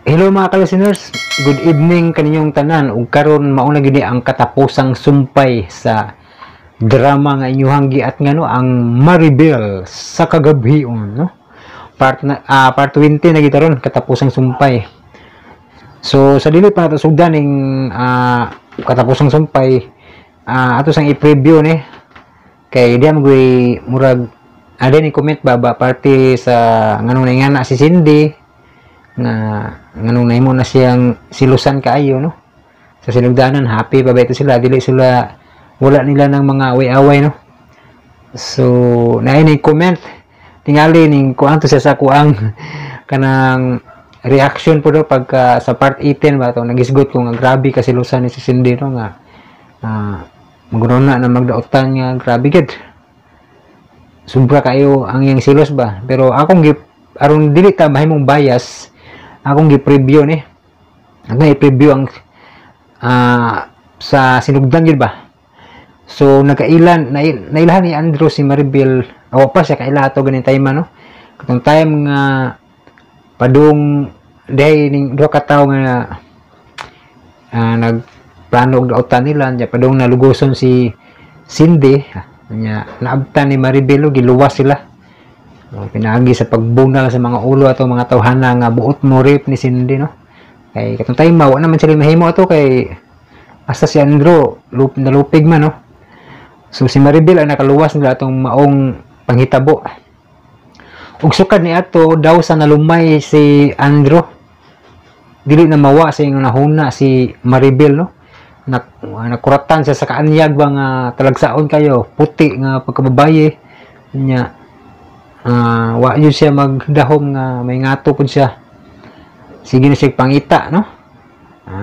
Hello mga ka-listeners, good evening kaninyong tanan ug karon mao na gini ang katapusang sumpay sa drama nga inyuhang giat nga no, ang Maribel sa Kagabhion, no. Part na part 20 na gid ron, katapusang sumpay. So sa dili pa nato sugdan ning katapusang sumpay, ato sang i-preview ni kay di man guy murag ada ni comment ba ba parte sa nganong naingana si Cindy nga nganong nahimo na siyang silusan kaayo, no. Sa sinugdanan happy pa ba ito sila, dili sila, wala nila ng mga away-away, no. So naay ni comment tingali ning kuan to siya sa kuang kanang reaction po do pagka sa part 18 ba to, nagisgot ko nga grabe ka silusan ni si Cindy, no, nga magunona na magdaotan nga grabe gid, sobra kayo ang iyang silos ba. Pero akong gi aron dili ta mahimong bias, akong gi-preview ni, akong i-preview ang sa sinugdan gid ba. So nagkailan na, nailahan ni Andrew si Maribel o pa siya kaila ato ganing time, no, katong time nga padung dihay ning duha ka tawo nga nagplano og daotan nila nya, padung nalugoson si Cindy nya, naabtan ni Maribel og giluwas sila. Oh, pinaagi sa pagbunal sa mga ulo ato mga tawhana nga buot mo rape ni Cindy, no. Kay katong time wa naman sila mahimo ato kay hasta si Andrew lup, nalupig man, no. So si Maribel ang nakaluwas nila atong maong panghitabo. Ug sukad ni ato daw sa nalumay si Andrew, dili na mawa sa iyang nahuna si Maribel, no. Nakuratan siya sa kaanyag ba nga talagsaon kayo, puti nga pagkababaye nya. Wa yun siya magdahom nga may ngato pud siya, sige na siya pangita, no.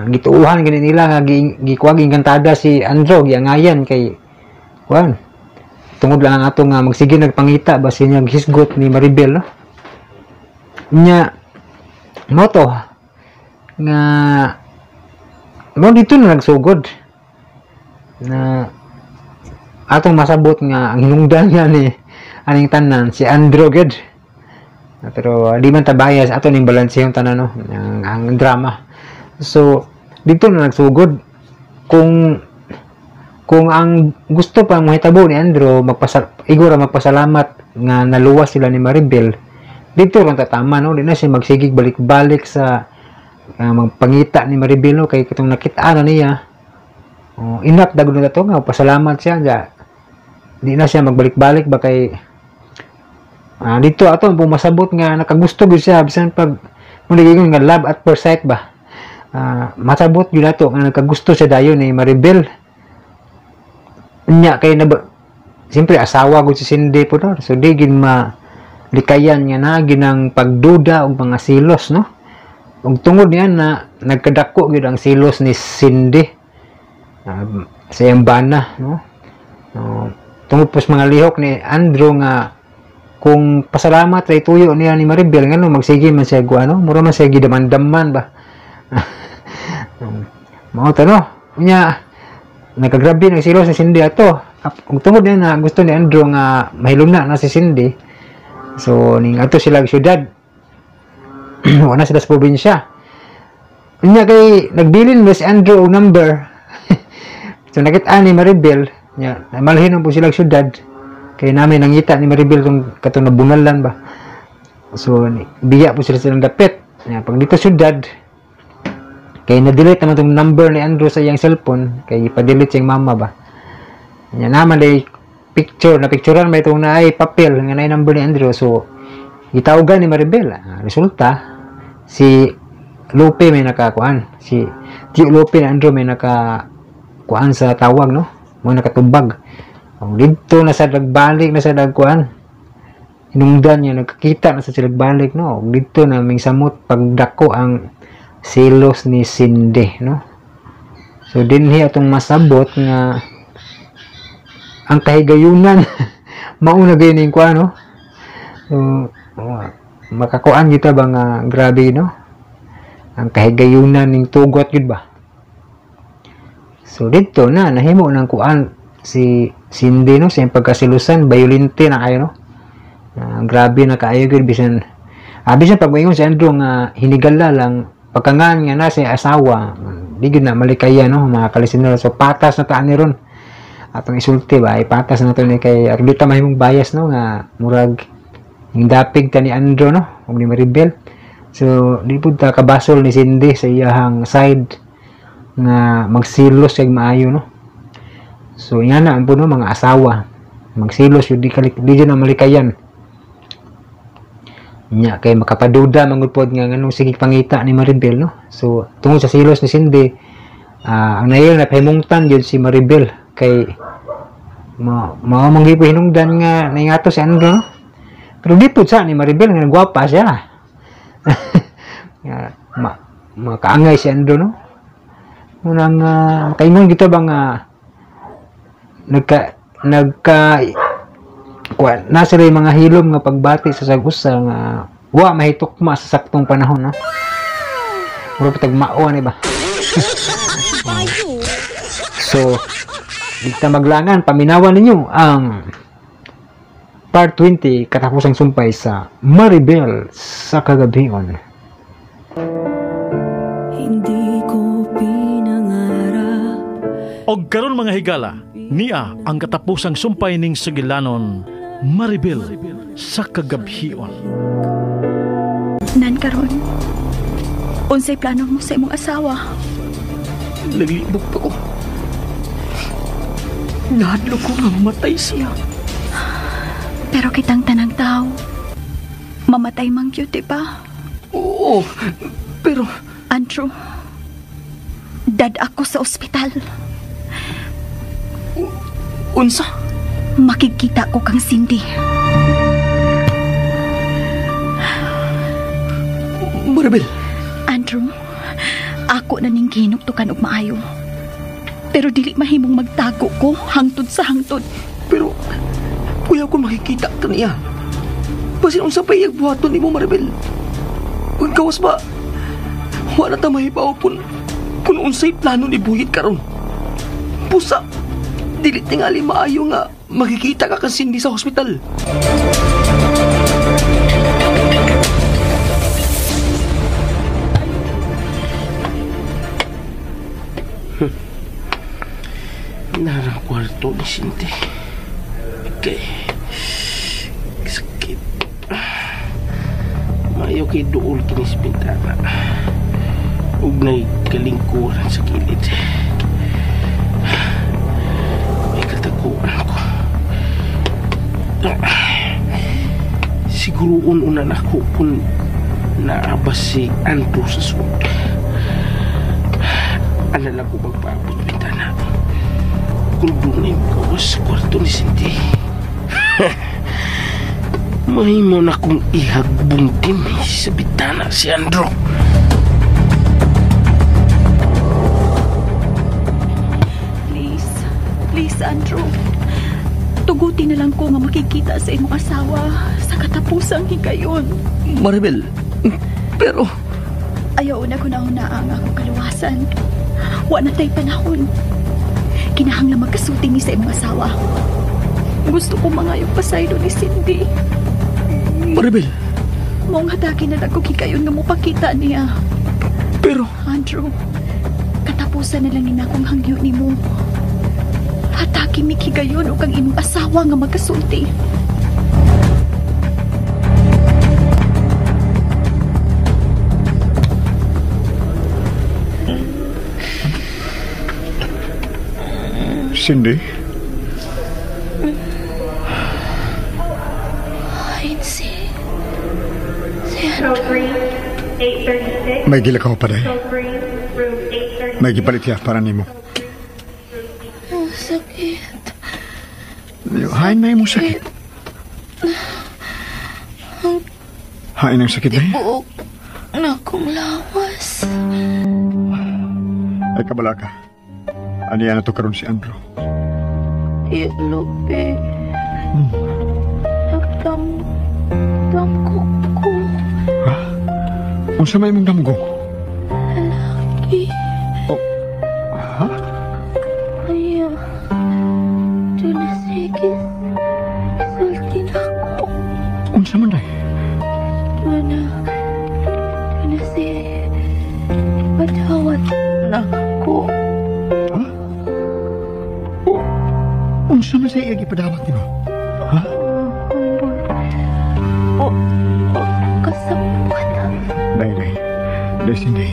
Gituuhan gani nila nga gikuha giengkantada si Andrew, giangayan kay kuan tungod lang ang ato nga magsige nagpangita basin niya hisgot ni Maribel, no. Nya mo to nga mo dito na nagsugod na atong masabot nga ang hinungdan nga ni aning tanan si Andrew gid. Pero di man ta bias, ato ning balanse yung tanan, no, ang drama. So dito na nagsugod kung ang gusto pa mahitabo ni Andrew igora magpasalamat nga naluwas sila ni Maribel dito lang tatama, no. Di na siya magsigig balik-balik sa magpangita ni Maribel, no, kay katong nakita na niya, oh, enough dagon na to nga pasalamat siya ja. Di na siya magbalik-balik ba kay dito ato ang pumasabot nga nakagusto gyud siya bisan pag mo nga love at first sight ba. Masabot gyud ato nga nakagusto siya dayon ni Maribel nya kay na siyempre asawa gud si Cindy po, no. So di gid ma likayan nga na ginang pagduda og mga silos, no. Ug tungod niya na nagkadako gyud ang silos ni Cindy sa iyang bana, no. Tungod po sa mga lihok ni Andrew nga kung pasalamat ray tuyo niya ni Maribel, ngano magsige man siya ano, mura man siya gidamandaman ba. Mao to, no. Unya nagkagrabe ng silos ni Cindy ato. Ug tungod niya na gusto ni Andrew nga mahiluna na si Cindy, so ning ato sila og syudad, wala sila sa probinsya. Unya kay nagbilin mo si Andrew og number, so nakita ni Maribel nya malhin po sila og syudad kay namin nangita ni Maribel tong katong nabunalan ba. So biya po sila silang dapit nya. Pag dito syudad kay na-delete naman tong number ni Andrew sa iyang cellphone kay ipa-delete siyang mama ba nya. Naman day picture na picturean may itong naay papel nga naay number ni Andrew, so gitawagan ni Maribel. Resulta si Lupe may nakakuan, si Tio Lupe ni Andrew may nakakuan sa tawag, no, mo nakatubag. Ang didto na sa nagbalik na sa nagkuan hinungdan niya, nagkakita na sa sila balik, no. Ug didto na ming samot pagdako ang silos ni Cindy, no. So dinhi atong masabot nga ang kahigayunan mauna gyud ning kuan, no. So oh, makakuan kita ba nga grabe, no, ang kahigayunan ning tugot gyud ba. So didto na nahimo ng kuan si Cindy, no, sa iyang pagkasilusan, violente na kayo, no. Grabe na kaayo gyud bisan bisan pag moingon si Andrew nga hinigala lang. pagkangan nga na siya asawa, di gyud na malikaya, no, mga kalisinero. So patas na ta ani ron atong isulti ba, ipatas na to ni kay aron di ta mahimong bias, no, nga murag dapig ta ni Andrew, no, ug ni Maribel. So di pud ta kabasol ni Cindy sa iyahang side nga magsilos kay maayo, no. So ingana ang puno mga asawa magsilos yun, di di na malikayan nya kay makapaduda man gud pod nga nganong sige pangita ni Maribel, no. So tungod sa silos ni Cindy, ang nail na pahimungtan jud si Maribel kay mao man gyud hinungdan nga naingato si Andrew, no? Pero di pud sa ni Maribel nga gwapa siya. Nga makaangay si Andrew, no. Unang makaingon kita ba nga nagka kuan na sila yung mga hilom nga pagbati sa sag-usa nga wa mahitukma sa saktong panahon, no. Mura pa tag mao ani ba. So di ta maglangan, paminawan ninyo ang part 20, katapusang sumpay sa Maribel sa Kagabhion. Hindi ko pinangarap. Og karon mga higala, niya ang katapusang sumpay ning sugilanon, Maribel sa Kagabhion. Nan karon, unsay plano mo sa imong asawa? Naglibog pa ko. Nahadlok ko nga mamatay siya. Pero kitang tanang tao, mamatay mang gyud, di ba? Oo, pero Andrew, dad ako sa ospital. Unsa? Makikita ko kang Cindy. Maribel. Andrew, ako na ning gihinuktukan og maayo. Pero dili mahimong magtago ko hangtod sa hangtod. Pero kuya ko makikita ka niya. Basin unsa pa iyang buhaton nimo, Maribel? Kung kawas ba, wala ta mahibaw kun unsay plano ni Buyit karon. Pusa, dili tingali maayo nga makikita ka kang Cindy sa hospital. Narang kwarto ni Cindy. Okay. Sakit. Maayo kay duol kini sa bintana. Ug nagkalingkuran sa kilid. May katakuan ko. Siguro una na ako kung naabas si Andrew sa sud. Ano lang ko magpaabot bintana. Kung doon ay magawas sa kwarto ni Cindy. Mahimo na kong ihagbong din sa bintana si Andrew. Please, please Andrew. Tugutin na lang ko nga makikita sa imong asawa sa katapusang higayon. Maribel, pero ayaw na ko nauna ang akong kaluwasan. Wa na tay panahon. Kinahanglan magkasulti ni sa imong asawa. Gusto ko mangayong pasaylo ni Cindy. Maribel. Maong hatagi na lang ko higayon nga mopakita niya. Pero Andrew, katapusan na lang ni akong hangyo nimo. Hatagi mi higayon og ang imong asawa nga magkasulti. Cindy? Ay, si Andrew. May gilakaw pa dahil. May gipalit siya para nimo. Ang sakit. Hain na imong sakit. Hain ang sakit dahil? Tibuok na akong lawas. Ay, kabala ka. Aniya na to karon si Andrew. Ilupi. Nagdamko ko. Ha? Unsa may imong damgo? Lalaki. Oh. Ha? Ay, doon na sige. Isulti na ako. Unsa man day? Doon na siya. Nako. Ha? O, unsa man sa iyang ipadawat nimo? Ha? O, kasabot. Day, day. Day, Cindy.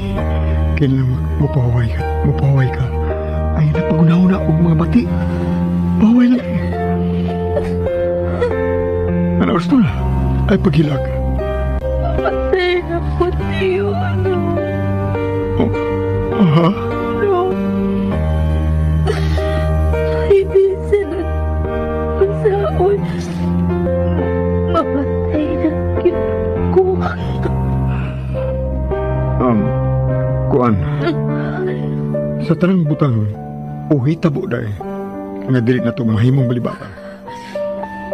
Kailan mapaway ka. Mapaway ka. Ay, napagunaw na og mga bati. Paway lang. Ano oras na? Ay, paghilak. Patay na ko, tiyo. Ano? Oh, aha? No. Ay, bisan at masaon. Mamatay na gyud ko. Kuan. Sa tanang butang, uhi tabo day. Nga dili na itong mahimong balibaba.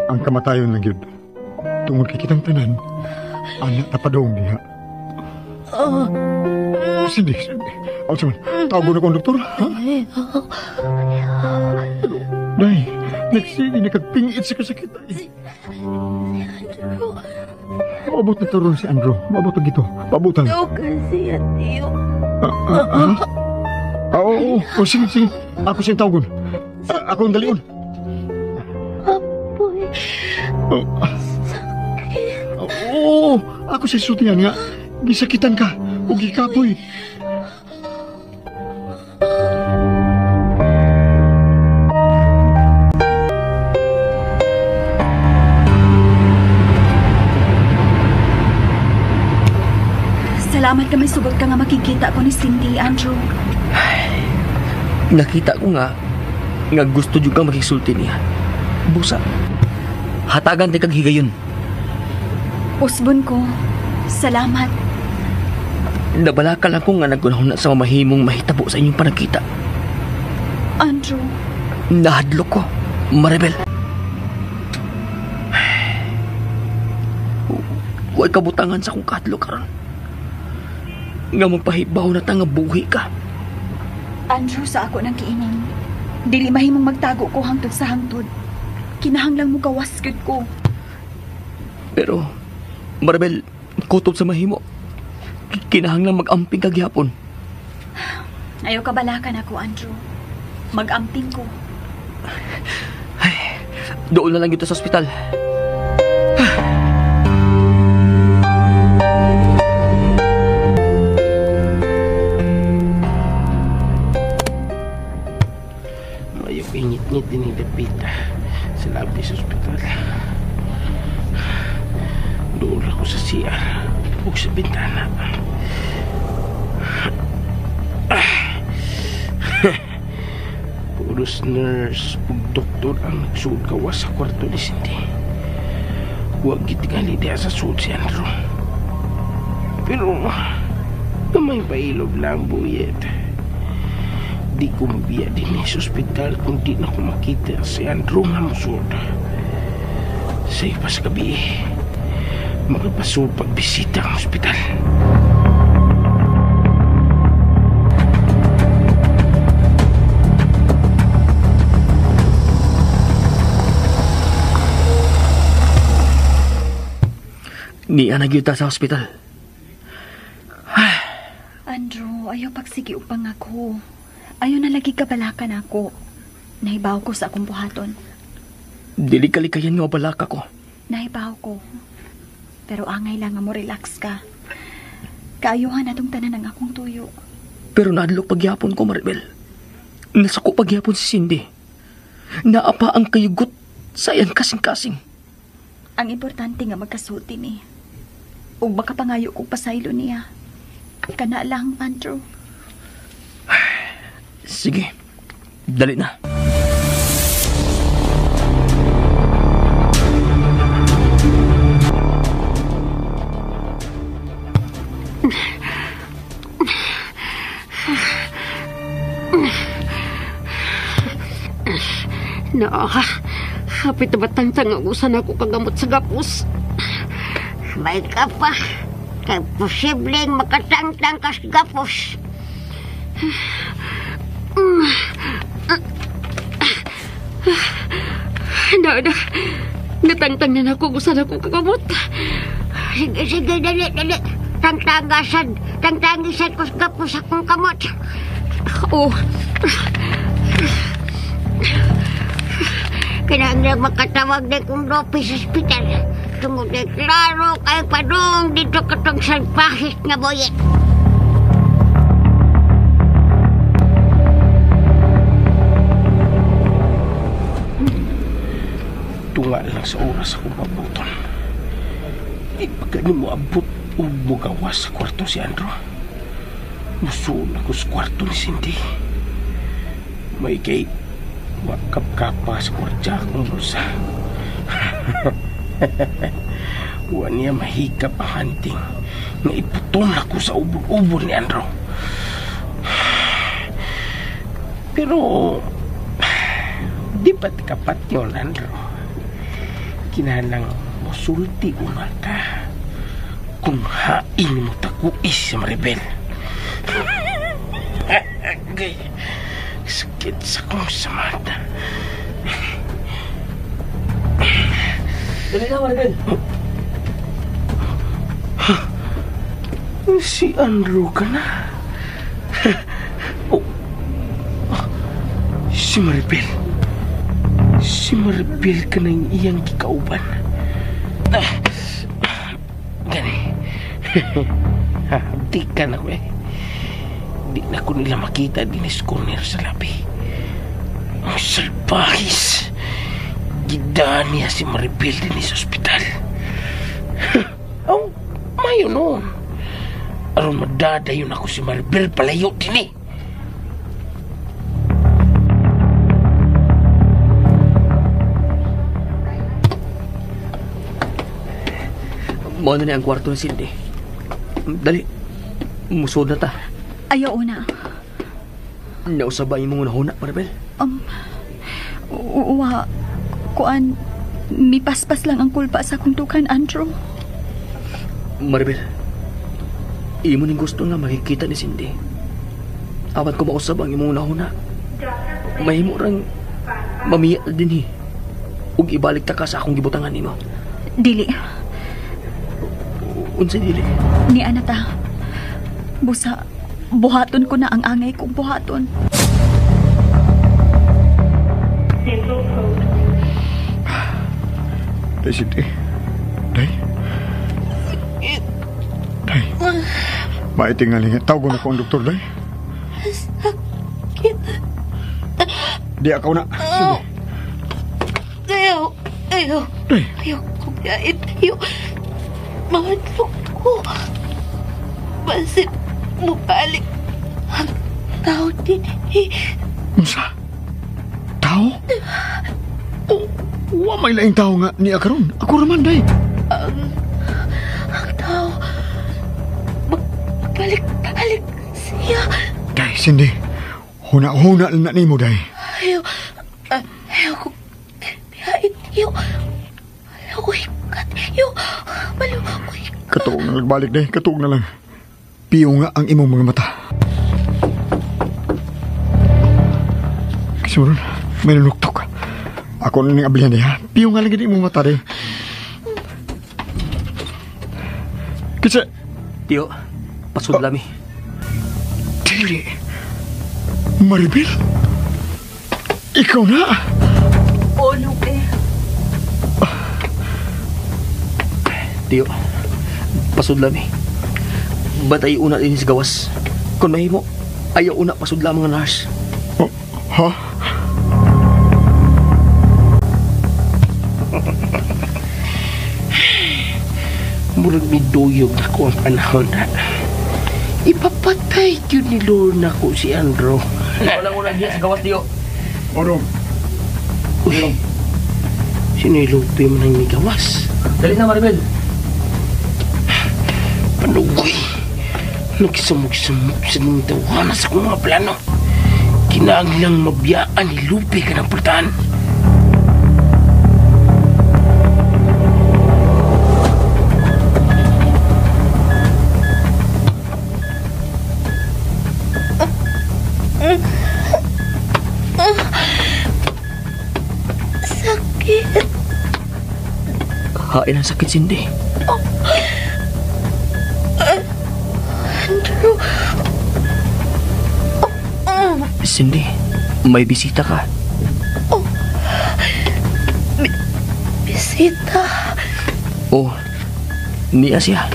Ang kamatayon lang yun. Tungod kay kitang tanan, anak tapadong diha. Cindy, Cindy. Aw, tawag na kong doktor, ha? Day, nagsini na kagpingit sa kasakit. Maabot na taron si Andrew. Maabot na gito. Pabutan. Ito kasi, Tiyo. Oo, oo. Sige, sige. Ako siyang tawagon. Ako ang dalion. Apoy. Sakit. Oo, ako siya sultihan nga. Gisakitan ka. O gikapoy. Salamat ka may sugot ka nga makikita ko ni Cindy, Andrew. Nakita ko nga gusto jud kang makisulti niya. Busa, hatagan tay kag higayon. Usbon ko. Salamat. Nabalaka lang ko nga naggunahon na sa mamahimong mahitabo sa inyong panagkita. Andrew. Nahadlok ko, Maribel. Huwag kabutangan sa akong kahadlok karon. Nga magpahibaw na ta nga buhi ka. Andrew, sa ako ng kiining. Dili mahimong magtago ko hangtod sa hangtod. Kinahanglang mo gawas gyud ko. Pero, Maribel, kutob sa mahimo. Kinahanglang mag-amping ka gihapon. Ayaw kabalakan ako, Andrew. Mag-amping ko. Ay, doon na lang dito sa ospital. Ayaw ingit-ngit din yung dapita sa labi sa ospital. Doon ako sa CR o sa bintana. Puros nurse ug doktor ang nagsuod gawas sa kwarto ni Cindy. Huwag gitingali diha sa suod si Andrew. Pero gamay pailob lang buyet. Di ko mabiya din sa ospital kung di na ko makita si Andrew nga musuod. Sa iba sa gabi, makapasod pagbisita ang ospital. Niya nagyuta sa ospital. Andrew, ayaw pagsigi og pangako. Ayaw na lagi kabalakan ako. Nahibaw ko sa akong buhaton. Dili kalikayan nga balaka ko. Nahibaw ko. Pero angay lang nga mo relax ka. Kaayuhan atong tanan ang akong tuyo. Pero naadlok pagyapon ko, Maribel. Nasako pagyapon si Cindy. Naapa ang kayugot sa iyang kasing-kasing. Ang importante nga magkasulti ni. Ug makapangayo kog pasaylo niya. Kana lang, Andrew. Sige, dali na. No, hapit na batang usan ako kagamot sa gapos. May ka pa. Kaya posibleng makatangtang kas gapos. Na, natangtang na ako usan ako kagamot. Sige, sige, dali, dali. Tangtangasan, tangtangisan ko sa gapos akong kamot. Oh. Kinahanglan makatawag na kong Lope sa ospital. Tungod ay klaro kay padung dito katong salpahis nga boyet. Tunga lang sa oras akong pabuton. Di pa gani mo abot o mugawas sa kwarto si Andrew. Musuon ako sa kwarto ni Cindy. May kay wakap-kapa sa kwartya akong bulsa. Wa niya mahikap ang hunting nga iputon ako sa ubod-ubod ni Andrew. Pero di pa kapat yun, Andrew. Kinahanglang musulti una ka kung hain mo takuis si Maribel. Sakit sa kong samata. Dali na, Maribel. Si Andrew ka na. Oh. Si Maribel. Si Maribel ka na yung iyang gikauban. Gani. Di ka na ko eh. Di na ko nila makita din is corner sa labi. Ang salbahis. Gidaan niya si Maribel din sa ospital. Oh, mayo noon. Aron madadayon ako si Maribel palayo din eh. Mao na niya ang kwarto ni Cindy. Dali, musod na ta. Ayaw na. Nausab ba imong unahuna, Maribel? Wa, kuan, mipaspas lang ang kulpa sa akong dukan, Andrew. Maribel, imo ning gusto nga makikita ni Cindy. Apat ko mausab ang imong unahuna. Mahimo rang mamiya din eh. Ug ibalik ta ka sa akong gibutangan nimo. Dili. Unsa dili? Ni ana ta. Busa, buhaton ko na ang angay kong buhaton. Day, Cindy. Day. Day. Maitingali nga. Tawag na ko ang doktor, Day. Sakit. Di ako na. Cindy. Ayaw. Ayaw. Day. Ayaw kong gait. Ayaw. Mahadlok ko. Basit mubalik ang tao din eh. Unsa? Tao? Oh, wa may laing tao nga niya karon. Ako raman, Day. Ang tao. Magbalik-balik siya. Day, Cindy. Huna-huna na nimo, Day. Ayaw. Ayaw ko. Biyait. Ayaw. Ayaw ko hikat. Ayaw. Baliw ko hikat. Katuog na lang balik, Day. Katuog na lang. Piyo nga ang imong mga mata. Kasi mo ron, may nunuktok. Ako na ning ablihan, Day, ha? Piyo nga lang gid imong mata, Day. Kasi... Tiyo, pasudlami. Dili. Maribel? Ikaw na? Oh, Lupe. Tiyo, pasudlami. Ba't ay una din sa gawas? Kung mahimo, ayaw una pasudla mga nurse. Oh, ha? Murag miduyog ako ang panahon na. Ipapatay yun ni Lorna ko si Andrew. Walang una diya sa gawas, Tiyo. Orong. Uy, sino yung Lupe mo nang migawas? Dali na, Maribel. Panugoy. Nagsamog-samog sa nung tawanan sa akong mga plano. Kinahanglang mabiyaan ni Lupe ka ng pultahan. Sakit. Hain ang sakit, Cindy. Andrew. Cindy, may bisita ka. Oh. Bisita? Oh, niya siya.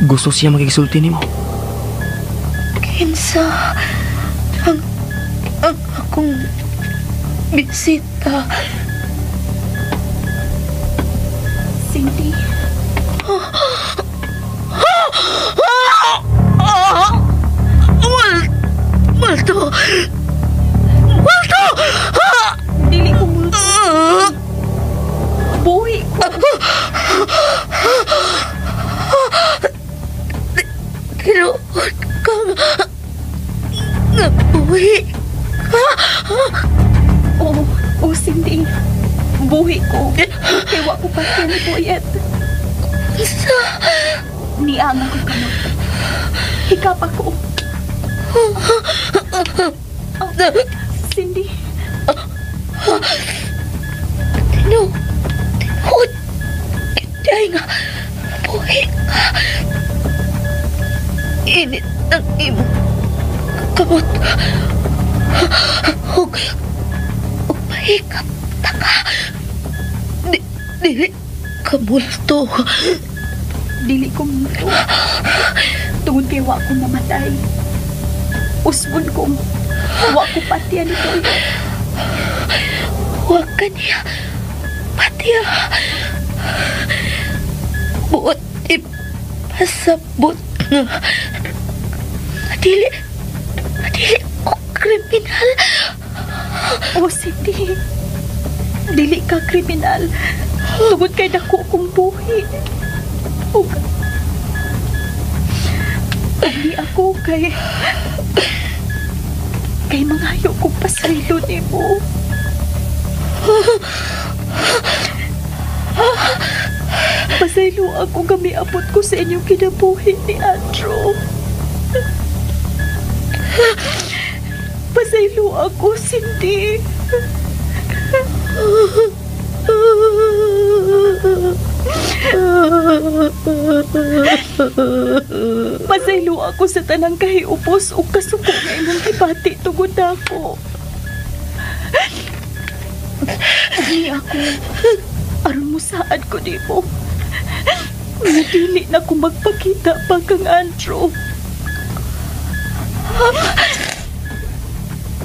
Gusto siya makikisulti nimo. Kinsa ang akong bisita? Cindy. Multo! Multo! Dili ko multo. Buhi ko. Tinuod kang buhi ka. Oo, oh, Cindy. Buhi ko. Kaya wa ko pa ni Boyet. Isa. Niang ako kamot. Hikap ako. Oh, Cindy. Tinuod. Kaya nga, buhi ka. Init ang imong kamot. Ug pahikap ta ka. Dili ka multo. Dili ko multo. Tungod kay wa ko mamatay. Usbon ko. Wa ko patiya ni Boyet. Wa ka niya patiya. Buot ipasabot nga. Dili ko kriminal. Oh, Cindy. Dili ka kriminal. Tungod kay dako kong buhi. Ug di ako kay mangayo kong pasaylo nimo. Pasaylo ako gamiabot ko sa inyong kinabuhi ni Andrew. Pasaylo ako, Cindy. Pasaylo ako sa tanang kahiupos o kasuko nga imong gibati tungod nako. Ugni ako, aron mo saad ko nimo. Dili na ko magpakita pa kang Andrew.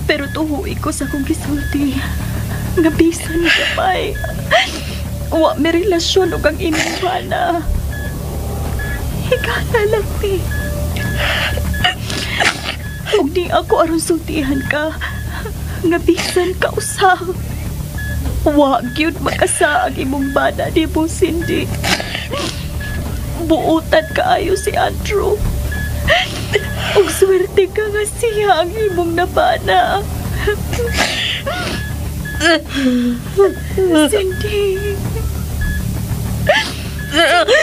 Pero tuhuy ko sa akong gisulti nga bisan gamay. Wa may relasyon og ang imong bana. Higala lang mi. Ug di ako aron sultihan ka nga bisan ka usa. Wa gyud makasa ang imong bana nimo, Cindy. Buotan kaayo si Andrew. Ug swerte ka nga siya ang imong nabana. Cindy.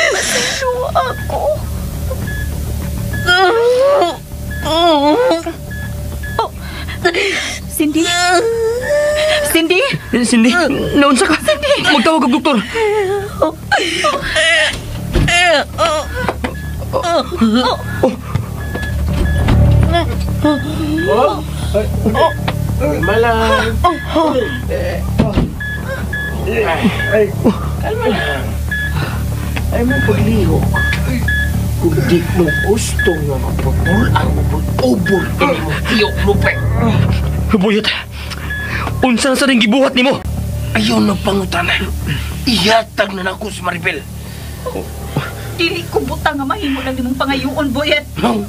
Masalo ako. Oh. Cindy? Cindy? Cindy, naunsa ka? Cindy! Magtawag og doktor. Kalma lang. Kalma lang. Ay mo paglihok. Kung di mo gusto nga maputol ang ubol kini mo tiyo Lupe. Buyot, unsa na sa ring gibuhat nimo? Ayaw na pangutanan. Ihatag na nako si Maribel. Dili ko butang nga mahimo lang nimong pangayoon, Boyet. No,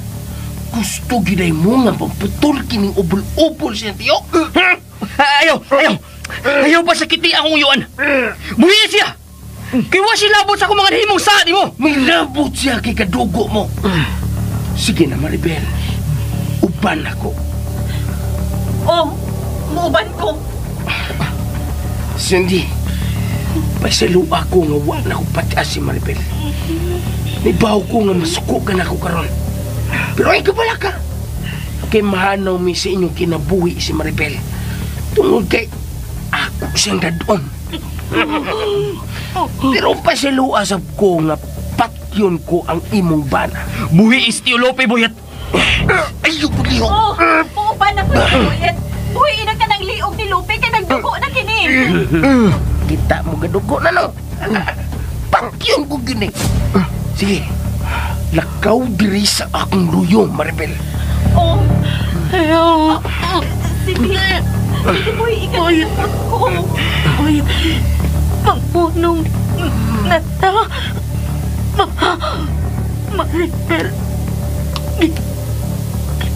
gusto ginay mo nga pagputol kining ubol-ubol siya tiyo. Ayaw, ayaw. Ayaw pa sakiti akong uyuan. Buhi siya. Kay wa siya labot sa akong mga nahimong sa nimo. May labot siya kay kadugo mo. Sige na, Maribel. Uban ako. Oh, muuban ko. Cindy, pasalo ako nga wa na ko pati si Maribel. Nibaw ko nga masuko ka na ako karon. Pero ay kabala ka. Kay mahanaw mi sa inyong kinabuhi si Maribel. Tungod kay ako siyang dadon. Pero pasalo asab ko nga patyon ko ang imong bana. Buhi is Tio Lope, Boyet. Ayaw paglihok! Oh, puupan na ko sa Buyet. Uy, inag ka ng liog ni Lupe kay nagdugo na kini. Kita mo gadugo na no. Pakyon ko gini. Sige, lakaw diri sa akong luyo, Maribel. Oh. Ayaw. Cindy. Cindy, boy, ikaw ko. Uy, pagpunong nata. Maribel.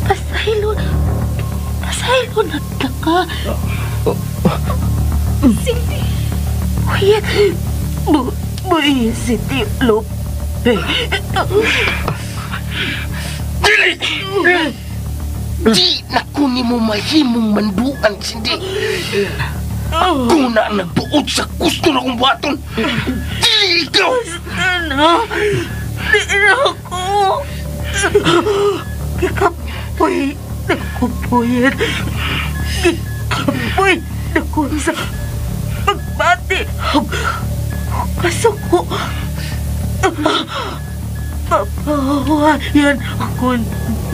Pasaylo. Pasaylo na ka. Cindy. Uy, buy, Cindy Lupe. Dili! Di na ko ni mo mahimong manduan, Cindy. Ako na ang nagbuot sa gusto na kong buhaton. Dili ikaw! Ano? Di na ako. Gikapoy na ko, Buyet. Gikapoy na ko sa pagbati. Kasuko. Papawayan ako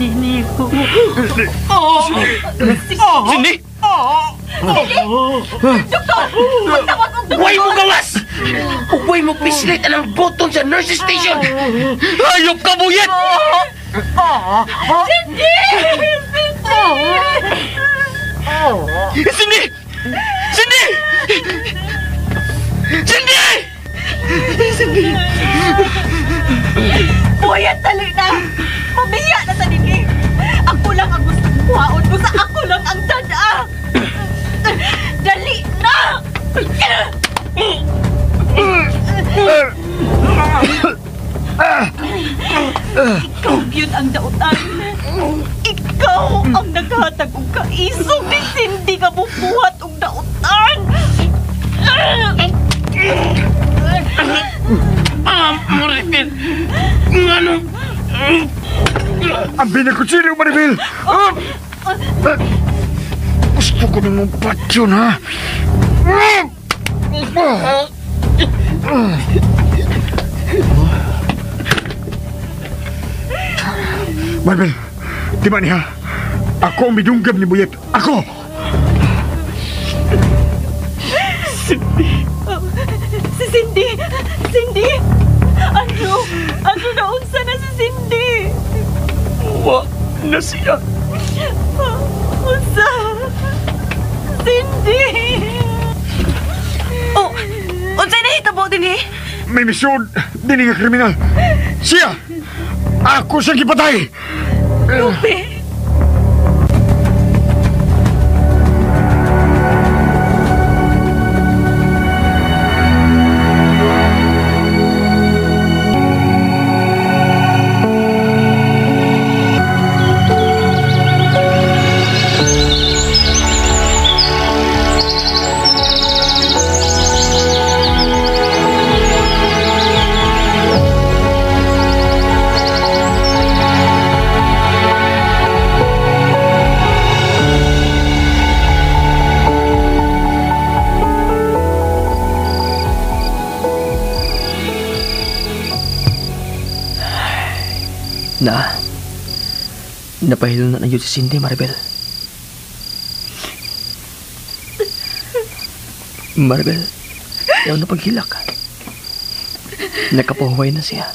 nini ko. Cindy! Doktor! Magtawag og doktor! Huwag mo gawas! Huwag mo pislit ang button sa nurse station! Hayop ka, Buyet! Cindy! Cindy! Cindy! Cindy! Cindy! Cindy! Buyet, dali na! Mabiya na sa dini! Ako lang ang gusto kong kuhaon mo sa ako lang ang tada! Dali na! Ikaw yun ang dautan. Ikaw ang naghatag og kaisog ni Cindy nga bubuhat og dautan. Maribel! Ngano? Ang binakutsilyo, Maribel! Gusto ko namang patyon, ha? Maribel, di ba niya? Ako ang midunggab ni Buyet. Ako! Si Cindy! Cindy! Andrew! Andrew, naunsa na si Cindy! Wa na siya. Unsa? Cindy! Oh, unsay nahitabo dinhi? May misyon, dini nga kriminal. Siya! Ako siyang gipatay! Lupe! Na, napahilo na yun si Cindy, Maribel. Maribel, ayaw na paghilak. Nakapahuway na siya.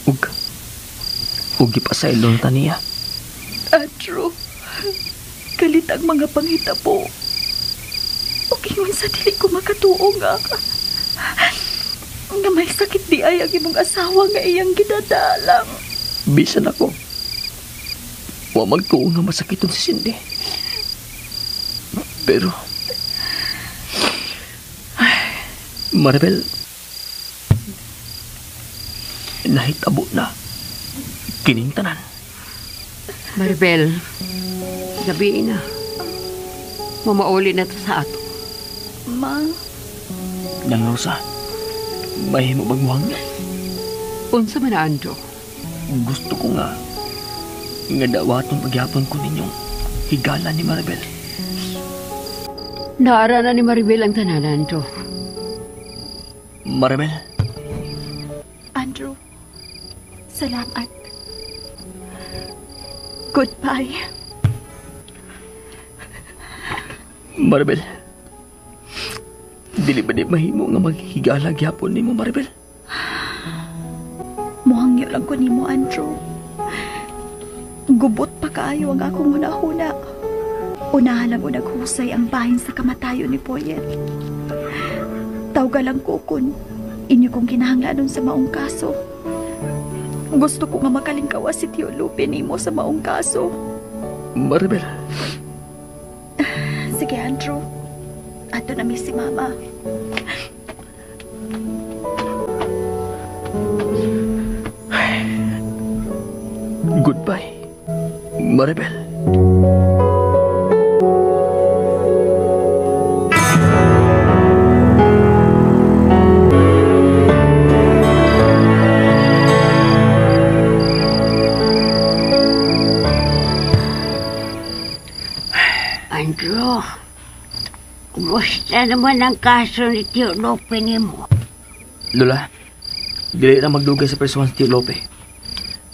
Ug ipasaylo na niya. Andrew, galit ang mga panghitabo. Ug ingon sa dili ko makatuo nga may sakit di ay ang imong asawa nga iyang gidadalang. Bisan ako. Wa magtuo nga masakiton si Cindy. Pero ay, Maribel, nahitabo na kining tanan. Maribel, gabi na. Mamauli na ta sa ato. Ma, Nang Rosa, mahimo magmuhang niya. Unsa man na, Andrew? Gusto ko nga dawaton pagyapon ko ninyong higala ni Maribel. Naara na ni Maribel ang tanan, Andrew. Maribel, Andrew, salamat. Goodbye. Maribel, dili ba di mahimo nga maghigala gyapon nimo, Maribel? Muhangyo lang ko nimo, Andrew. Gubot pa kaayo ang akong hunahuna. Unahan lang naghusay ang bahin sa kamatayon ni Poyet. Tawga lang ko kun inyo kong kinahanglanon sa maong kaso. Gusto ko nga makalingkawa si Tio Lupe nimo sa maong kaso. Maribel. Sige, Andrew. Ato na mi si Mama. Goodbye, Maribel. Andrew, kumusta naman ang kaso ni Tio Lope nimo? Lola, dili na magdugay sa presuhan si Tio Lope.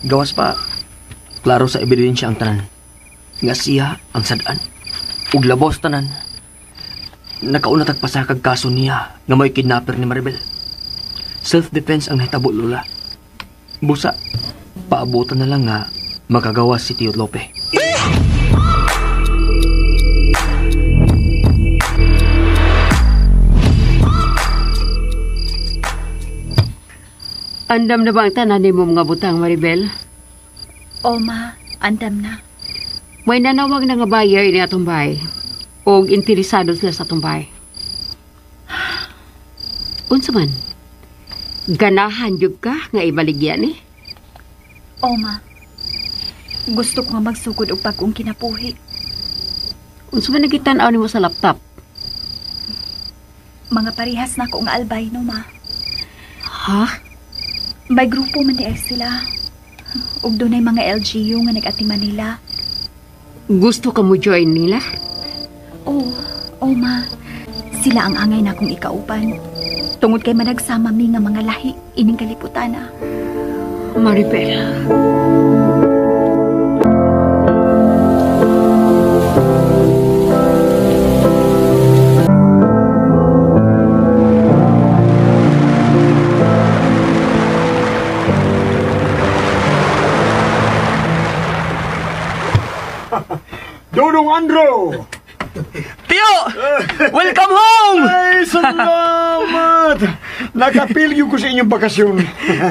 Gawas pa, klaro sa ebidensya ang tanan. Nga siya ang sad-an. Ug labos tanan. Nakauna tagpasakag kaso niya nga may kidnapper ni Maribel. Self-defense ang nahitabo, Lola. Busa, paabutan na lang nga makagawa si Tio Lope. Andam na ba ang tanan nimo mga butang, Maribel? O, ma. Andam na. May nanawag na nga buyer ini atong bahay. Og interesado sila sa atong bahay. Unsa man? Ganahan jud ka nga ibaligyan eh? O, ma. Gusto ko nga magsugod og bag-ong kinabuhi. Unsa man nagitan-aw nimo sa laptop? Mga parehas na ko nga albino, ma. Ha? May grupo man di ay sila. Ug dunay mga LGU nga nag-ati Manila. Gusto ka mo join nila? Oo, oh, ma. Sila ang angay na akong ikauban. Tungod kay managsama mi nga mga lahi ining kaliputan. Maribel. Dodong Andrew! Tio! Welcome home! Ay, salamat! Nakapilyo ko sa inyong bakasyon.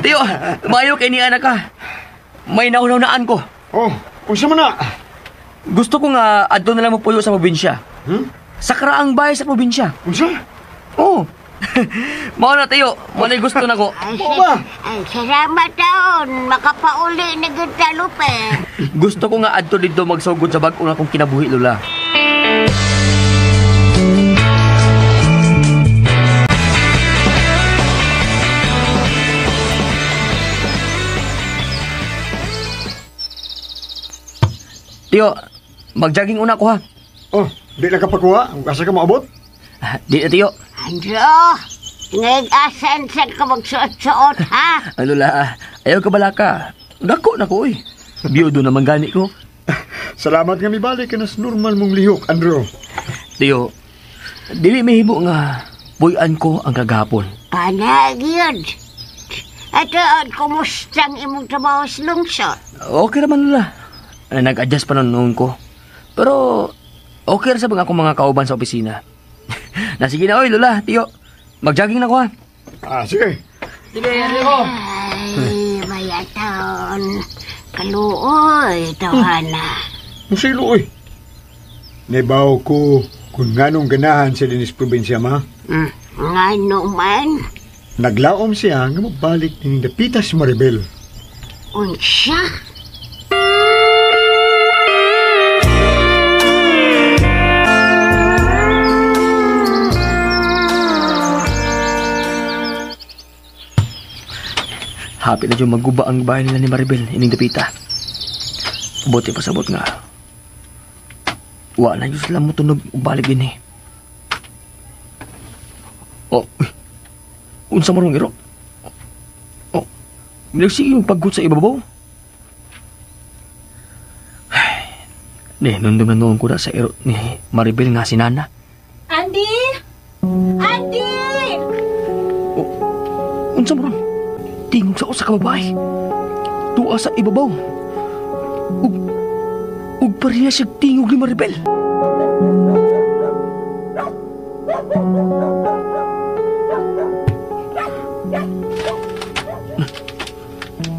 Tio, maayo kay ni anak ka. May nahunaunaan ko. Oh, unsa man na? Gusto ko nga adto na lang mopuyo sa probinsya. Hmm? Sa karaang bahay sa probinsya. Unsa? Oo. Mao na, Tio. Mao na gusto na ko. Ay, ay, salamat taon. Makapauli na gyud ta, Lupe. Gusto ko nga adto didto magsugod sa bag-o na akong kinabuhi, Lola. Tio, mag-jogging una ko ha. Oh, di lang ka pakuha? Asa ka maabot? Di na, Tio. Andrew, ngayon-asan saan ka magsuot-suot, ha? Ay, Lola, ayaw ka bala ka. Dako na ko, eh. Biyudo naman gani ko. Salamat nga mibalik ka na sa normal mong lihok, Andrew. Tio, dili mahimo nga buyan ko ang kagahapon. Panag yun. Ato, kumusta ang imong trabaho sa lungsod? Okay naman, Lola. Nag-adjust pa noon ko. Pero, okay ra sa mga akong mga kauban sa opisina. Na sige na, oy, Lola, Tio. Mag-jogging na ko, ha? Ah, sige. Sige, Andrew. Ay, mayataon. Kaluoy, tawhana. Musilo, oy. Nebaw ko kung nganong ganahan siya dinis probinsya, ma. Ngano man? Naglaom siya nga mabalik ning dapita si Maribel. Unsa? Happy na dyan maguba ang bahay nila ni Maribel ining dapita. Buti pasabot nga. Wa na yun sila mo tunog balik din eh. Oh, uy. Unsa marong iro? Oh, nagsige yung paggut sa ibabaw. Nindom na noon ko na sa ero ni Maribel nga si Nana. Andy! Andy! Oh, unsa mo ron? Tingog sa usa ka babae. Tuwa sa ibabaw. Ug pareha siya tingog ni Maribel.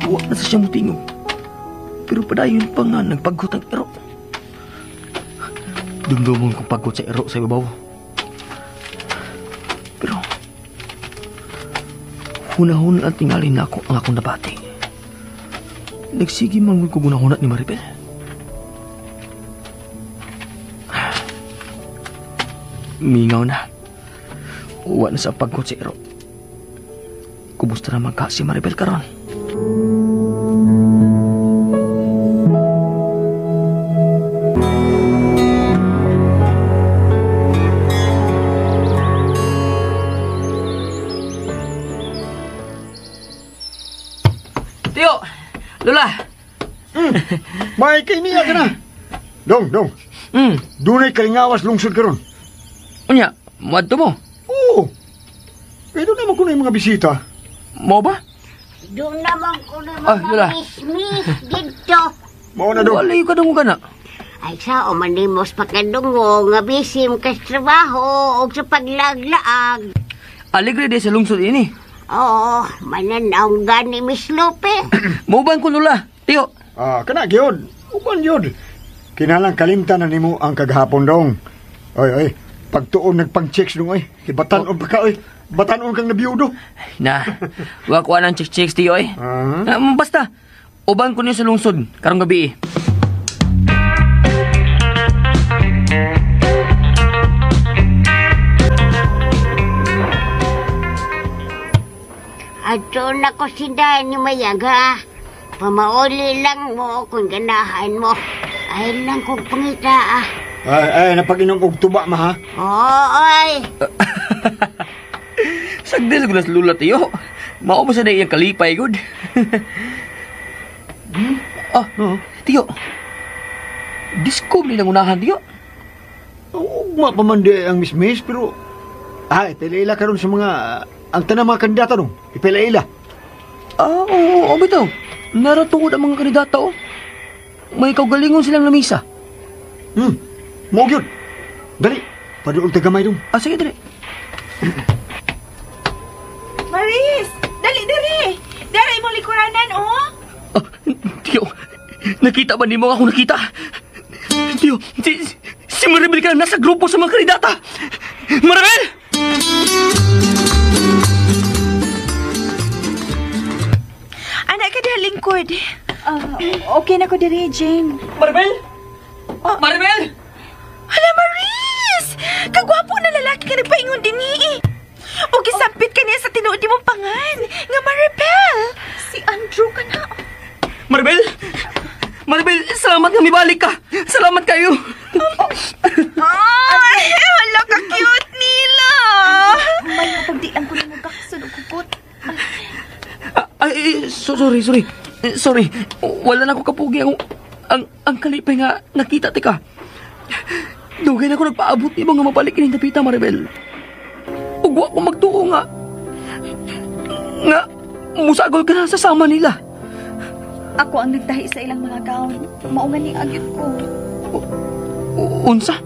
Wa na sa siya mo tingog. Pero padayon pa nga nagpaggot ang ero. Dumdumon kong paggot sa ero sa ibabaw. Pero hunahon at tingalin na ako ang akong nabati. Nagsige man ko gunahunat ni Maribel. Mingaw na. Uwa na sa paggot sa ero. Kumusta naman ka si Maribel karon? Tiyo! Lola! May kainiya ka na! Dong, dong. Dunay kalingawas lungsod karon. Unya, muadto mo? Oo. Pero naman ko na yung mga bisita. Mo ba? Doon naman ko na mga mismis dito. Mao na dong. Wala yung kadungog ka na. Ay sa umanimos pa kadungog nga busy mo kas trabaho o sa paglaglaag. Alegre di sa lungsod ini. Oo, mananaw gani Miss Lupe. Mo ba ko Lola? Tiyo. Ah, kana gyud. Uban gyud. Kinalang kalimtan na nimo ang kagahapon dong. Oy, oy, pagtuon nagpang-checks dong oy. Batan-on pa ka oy. Batan-on kang nabiyudo. Na, wa ko anang checks-checks tiyo oy. Basta, uban ko niyo sa lungsod karong gabi. Ato na ko si Dani Mayaga. Pamauli lang mo kung ganahan mo. Ay lang kong pangita ah. Ay, ay, napag-inom og tuba ma ha? Oo, ay. Sagdil ko na sa lula tiyo. Mao ba sa na iyang kalipay, good? Ah, tiyo. Disco nilang unahan, tiyo. Ugma pa man di ang mismis, pero... Ay, tila-ila karon sa mga... Ang tanang mga kandidata nung, ipila-ila. Ah, oo, oo, bitaw. Naratungod ang mga kandidata, oh. May kaugalingon silang lamisa. Mao gyud. Dali, paduol tagamay dong. Ah, sige, dali. Maris! Dali, dali! Dali mo likuranan, oh! Ah, Tiyo, nakita ba nimo ako nakita? Tiyo, si Maribel ka na nasa grupo sa mga kandidata! Maribel! Anak ka diha lingkod. Okay na ko diri, Jane. Maribel? Maribel! Hala, Maris! Kagwapo na lalaki ka nagpaingon din eh. O gisampit ka niya sa tinuod mong pangan. Nga Maribel! Si Andrew ka na. Maribel! Maribel, salamat nga mibalik ka. Salamat kayo. Ay, hala ka cute nila. May pagdian ko na magkakasod og kukot. Ay, sorry, sorry. Sorry. Wala na ako kapugi ang kalipay nga nakita tika. Dugay na ako nagpaabot ni mga mabalik ining dapita, Maribel. Ug wa ko magtuo nga musagol ka na sa sama nila. Ako ang nagtahi sa ilang mga gown. Mao man ning agyot ko. Unsa?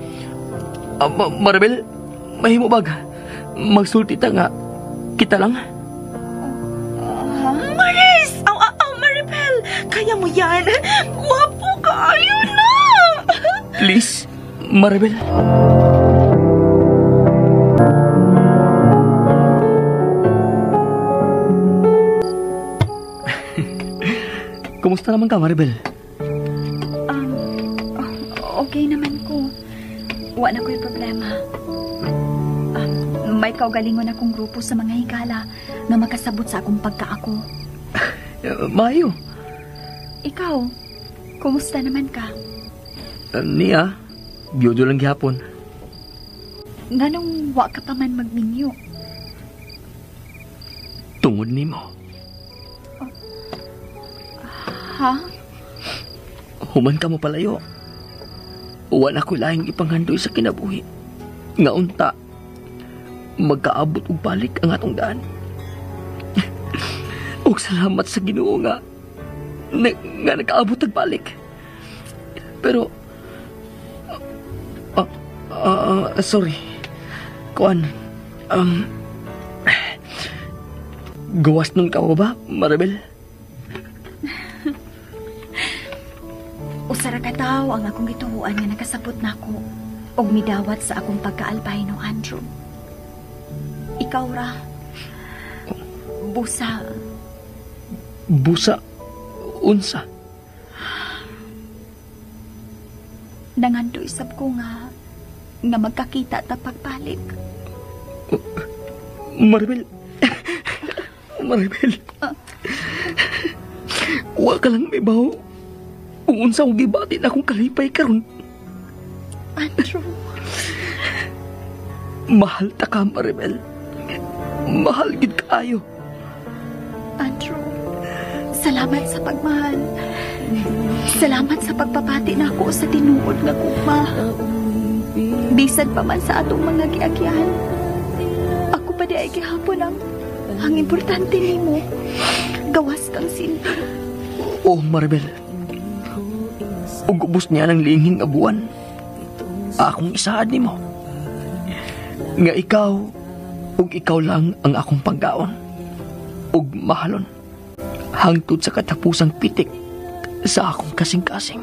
Maribel, mahimo bag magsulti ta nga kita lang? Maris! Aw, aw, aw, Maribel! Kaya mo yan! Gwapo kaayo na! Please, Maribel. Kumusta naman ka, Maribel? Okay naman ko. Wa na ko'y problema. May kaugalingon akong grupo sa mga higala na makasabot sa akong pagkaako. Maayo. Ikaw, kumusta naman ka? Niya, biyudo lang gihapon. Nganong wa ka pa man magminyo? Tungod nimo. Ha? Human ka mo palayo. Wa na ko'y laing ipanghandoy sa kinabuhi. Nga unta, magkaabot og balik ang atong daan. Og salamat sa Ginoo nga nga nakaabot og balik. Pero sorry. Kuan, gawas nun ka ba, Maribel? Usa ra ka tawo ang akong gituoan nga nakasabot nako og midawat sa akong pagka-albino, Andrew. Ikaw ra. Busa. Busa? Unsa? Nangandoy sab ko nga magkakita ta pagbalik. Maribel. Maribel. Wa ka lang may bawo. Kung unsa akong gibati na akong kalipay karon. Andrew. Mahal ta ka, Maribel. Mahal gid kaayo. Andrew, salamat sa pagmahal. Salamat sa pagpapati nako sa tinuod nga gugma. Bisan pa man sa atong mga giagyan. Ako pa di ay gihapon ang importante nimo. Gawas kang Cindy. Oh, Maribel. Ug ubos niya ng lingin nga buwan. Akong isaad nimo. Nga ikaw ug ikaw lang ang akong paggaon ug mahalon hangtod sa katapusang pitik sa akong kasing-kasing.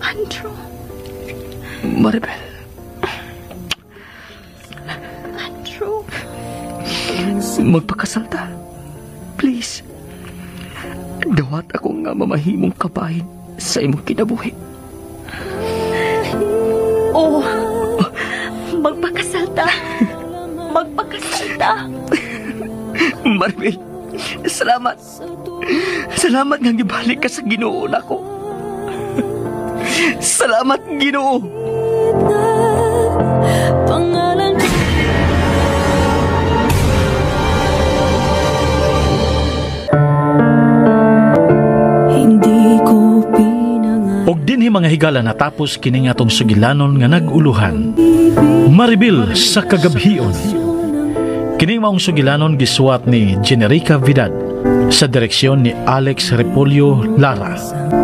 Andrew. Maribel. Andrew. Magpakasal ta. Please. Dawat ako nga mamahimong kabahin sa imong kinabuhi. Oh, magpakasal ta. Magpakasal ta. Maribel, salamat. Salamat nga gibalik ka sa Ginoo nako. Salamat, Ginoo. Og dinhi mga higala natapos kini atong sugilanon nga nag-uluhan. Maribel sa Kagabhion. Kining maong sugilanon gisuwat ni Generica Vidad sa direksyon ni Alex Repolyo Lara.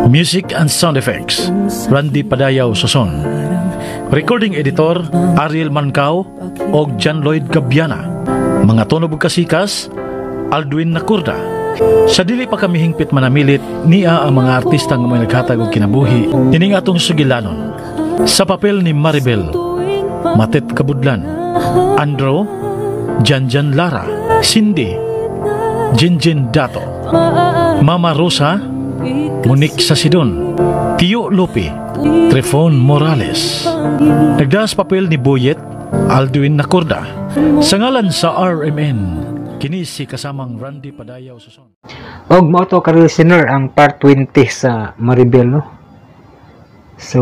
Music and sound effects, Randy Padayaw Soson. Recording editor, Ariel Mancao og John Lloyd Gabiana. Mga tono ug kasikas, Aldwin Nakurda. Sa dili pa kami hingpit manamilit, niya ang mga artista nga may naghatag og kinabuhi nining atong sugilanon. Sa papel ni Maribel, Matet Kabudlan, Andro, Janjan Lara, Cindy, Jinjin Dato, Mama Rosa, Monique Sasidon, Tio Lope, Trefon Morales. Nagdaas papel ni Boyet, Alduin Nacorda. Sa ngalan sa RMN, kini si kasamang Randy Padayaw Suson. Og mao to ka listener ang part 20 sa Maribel, no? So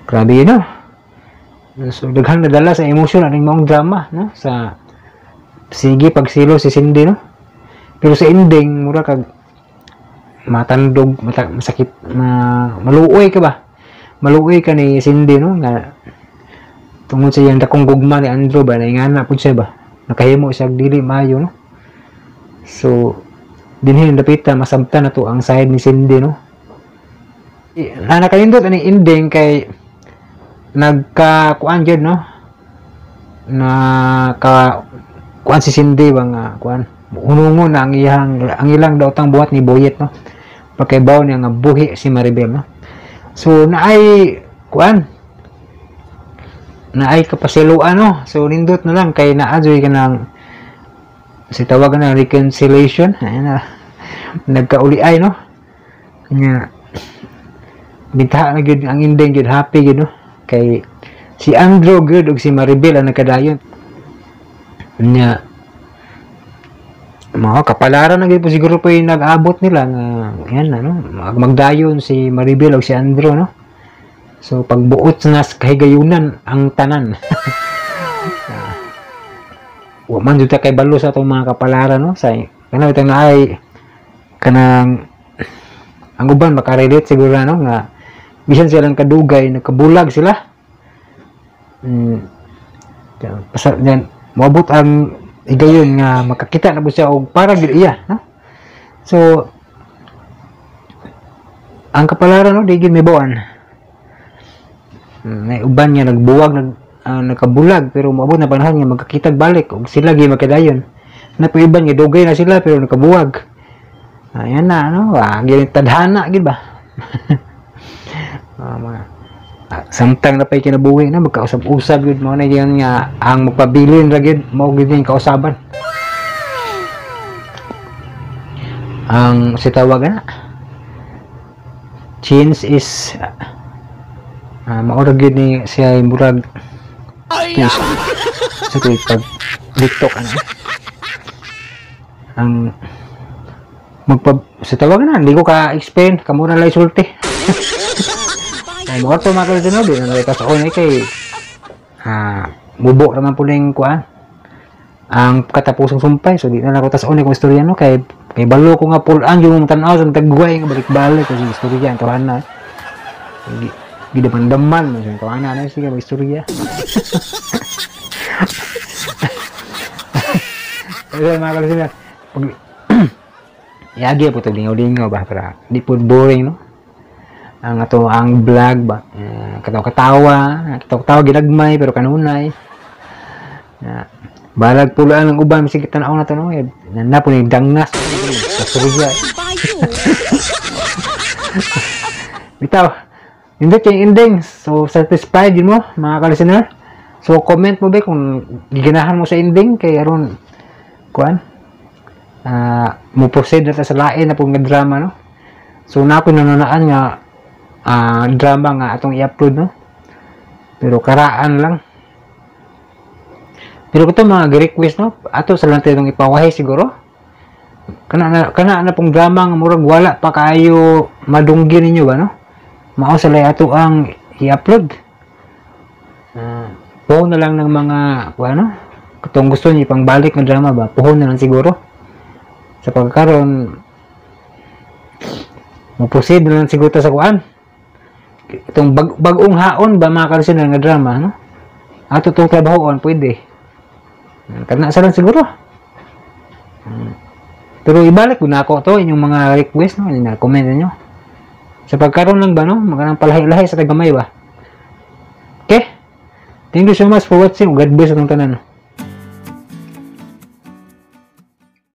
grabe yun, no? So daghang nadala sa emosyon aning maong drama, no? Sa sige pagsilo si Cindy, no? Pero sa ending mura kag matandog, masakit, maluoy ka ba? Maluoy ka ni Cindy, no? Nga tungod sa iyang dakong gugma ni Andrew ba, naingana pud siya ba? Nakahimo siya dili maayo, no? So dinhi dapita masabtan na to ang side ni Cindy, no? Na nakalindot ani ending kay nagka kuan gyud, no? Naka kuan si Cindy ba nga kuan hunungon na ang ilang daotang buhat ni Boyet, no? Pagkaibaw niya nga buhi si Maribel, no? So naay kuan, naay kapasiluan, no? So nindot na lang kay naa joy kanang si tawagan na reconciliation, ayun na nagkauli ay, no? Nga bintaha na gyud ang ending gyud, happy gyud, no? Kay si Andrew gyud ug si Maribel ang nagkadayon. Nya mga kapalaran na gyud po siguro po yung nag-abot nila nga yan, ano, magdayon si Maribel ug si Andrew, no? So pagbuot na sa kahigayunan ang tanan. Wa man jud ta kay balo sa atong mga kapalaran, no? Sa kanang itang naay kanang ang uban makarelate siguro, no, nga Bisan silang kadugay nakabulag sila. Pasal yan, moabot ang higayon nga makakita na po siya og para gid iya, no? So ang kapalaran, no, di gid may buwan. May uban nga nagbuwag, nakabulag, pero moabot na panahon nga magkakita balik og sila gyud makadayon. Na po iban nga dugay na sila pero nakabuwag. Ayan na, no? Gyud tadhana gid ba? Mga samtang na pa'y kinabuhi na magkausab-usab gyud, mao na gyud nga ang magpabilin ra gyud, mao gyud yung kausaban. Ang si tawag na change is mao ra gyud ni siya murag sa pag TikTok ano. Ang magpa sa tawag na hindi ko ka-explain, kamo na lang sulti. Ay mo to mga kalisunod, di na ka sa kay mubo naman po ning kuan ang katapusang sumpay, so di na lang ko tas kung istorya, no, kay kay balo ko nga pulan yung tan-aw sa tagway nga balik-balik kasi istorya ang tawana gidaman-daman mo sa tawana na sige mag istorya. Pero mga kalisunod, pag yagi po ito, lingaw-lingaw ba, para di po boring, no? Ang ato ang vlog ba, katawa-katawa, katawa-katawa ginagmay pero kanunay. Balag pulaan ang uban bisag tan-aw na to, no? Na po ni dangnas sa. Bitaw, hindi kay ending. So satisfied yun mo mga ka-listener. So comment mo ba kung giganahan mo sa ending kay aron kuan mo proceed na ta sa lain na pong nga drama, no? So na ako nanunaan nga drama nga atong i-upload, no? Pero karaan lang. Pero ito mga request, no, ato sa lang tayong ipawahi siguro. Kana na pong drama nga murag wala pa kaayo madunggi ninyo ba, no? Mao sa lay ato ang i-upload. Puhon na lang ng mga ano, katong gusto niyo ipangbalik nga drama ba, puhon na lang siguro. Sa pagkaron mo-proceed na lang siguro ta sa kuan. Itong bag-ong haon ba mga kalisunod nga drama, no? Ato tong trabahoon pwede. Kana sa lang siguro. Pero ibalik ko na ako to inyong mga request, no, na comment niyo. Sa pagkaron lang ba, no, makanang palahi-lahi sa tagamay ba. Okay? Thank you so much for watching. God bless atong tanan.